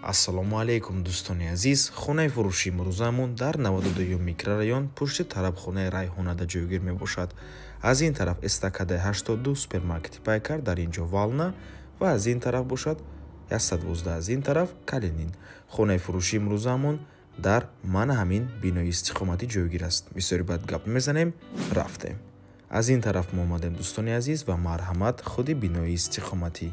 Ассалому алайкум, дӯстони азиз. Хонаи фурӯши имрӯзаамон дар 92 микрорайон пушти тарабхонаи Райҳонада ҷойгир мебошад. Аз ин тараф эстакадаи 82 супермаркети Пайкар, дар ин ҷо Вална, ва аз ин тараф бошад 112, аз ин тараф Калинин. Хонаи фурӯши имрӯзаамон дар мана ҳамин бинои истиқоматӣ ҷойгир аст. Бисёри баъд гап мезанем, рафтем. Аз ин тараф мо омадем, дӯстони азиз, ва марҳамат худи бинои истиқоматӣ.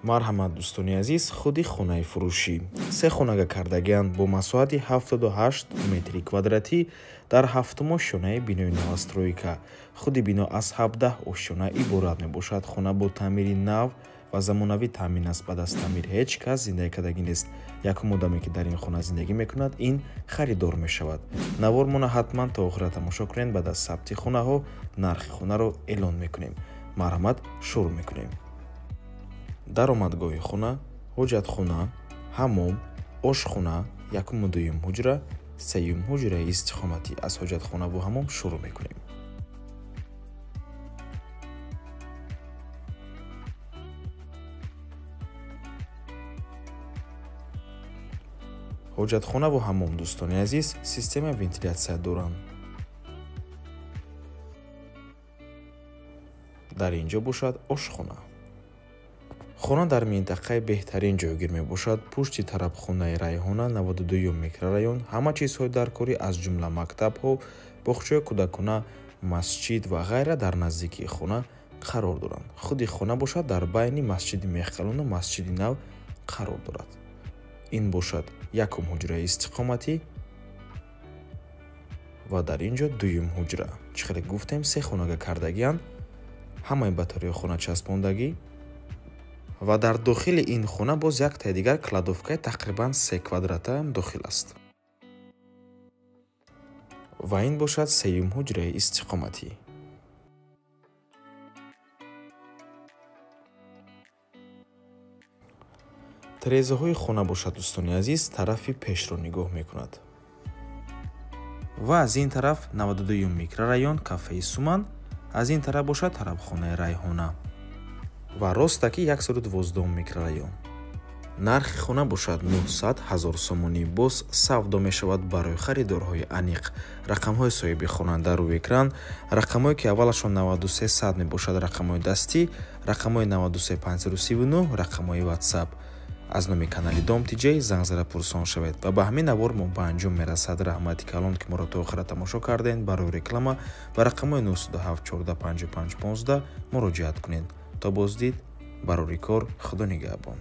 Марҳамат, дӯстони азиз, худи хонаи фурӯшӣ. Се хонага кардагианд бо масоҳати 78 метри квадратӣ дар ҳафтум ошёнаи бинои новостройка. Худи бино аз 17 ошёна иборат мебошад. Хона бо таъмири нав ва замонавӣ таъмин аст. Баъд аз таъмир ҳеҷ кас зиндагӣ кардагӣ нест. Якум одаме, ки дар ин хона зиндагӣ мекунад, ин харидор мешавад. Навормона ҳатман то охира тамошо кунед. Баъд аз сабти хонаҳо нархи хонаро эълон мекунем. Марҳамат, шурӯъ мекунем. Даромадгоҳи хона, ҳоҷатхона, ҳаммом, ошхона, якуму дуюм ҳуҷра, сеюм ҳуҷраи истиқоматӣ. Аз ҳоҷатхонаву ҳаммом шурӯъ мекунем. Ҳоҷатхонаву ҳаммом, дӯстони азиз, системаи вентилятсия доранд. Дар ин ҷо бошад ошхона. Хона дар минтақаи беҳтарин ҷойгир мебошад. Пушти тарабхонаи Райҳона, 92 микрорайон, ҳама чизҳои даркорӣ аз ҷумла мактабҳо, боғчаи кӯдакона, масҷид ва ғайра дар наздикии хона қарор доранд. Худи хона бошад дар байни масҷиди Мехкалону масҷиди нав қарор дорад. Ин бошад якум ҳуҷраи истиқоматӣ ва дар ин ҷо дуюм ҳуҷра. Чӣ хеле гуфтем, се хонага кардагианд, ҳамаи батареяи хона часпондагӣ ва дар дохили ин хона боз яктаи дигар кладовкаи тақрибан 3 квадратаам дохил аст. Ва ин бошад сеюм ҳуҷраи истиқоматӣ. Тирезаҳои хона бошад, дӯстони азиз, тарафи пешро нигоҳ мекунад. Ва аз ин тараф 92 микрорайон, кафеи Суман, аз ин тараф бошад тарабхонаи Райҳона. Ва ростаки 112 микрорайон. Нархи хона бошад 900 000 сомонӣ. Боз савдо мешавад барои харидорҳои аниқ. Рақамҳои соҳиби хона дар рӯи экран, рақамҳое ки аввалашон 9300 мебошад, рақамҳои дастӣ, рақамҳои 93539, рақамҳои WhatsApp. Аз номи канали Дом ТЖ занг зада пурсон шавед. Ва ба ҳамин навор мо ба анҷом мерасад. Раҳмати калон, ки моро то охира тамошо кардед. Барои реклама ба рақамҳои 907 14 55 15 муроҷиат кунед. То боздид, барори кор, Худо нигаҳбон.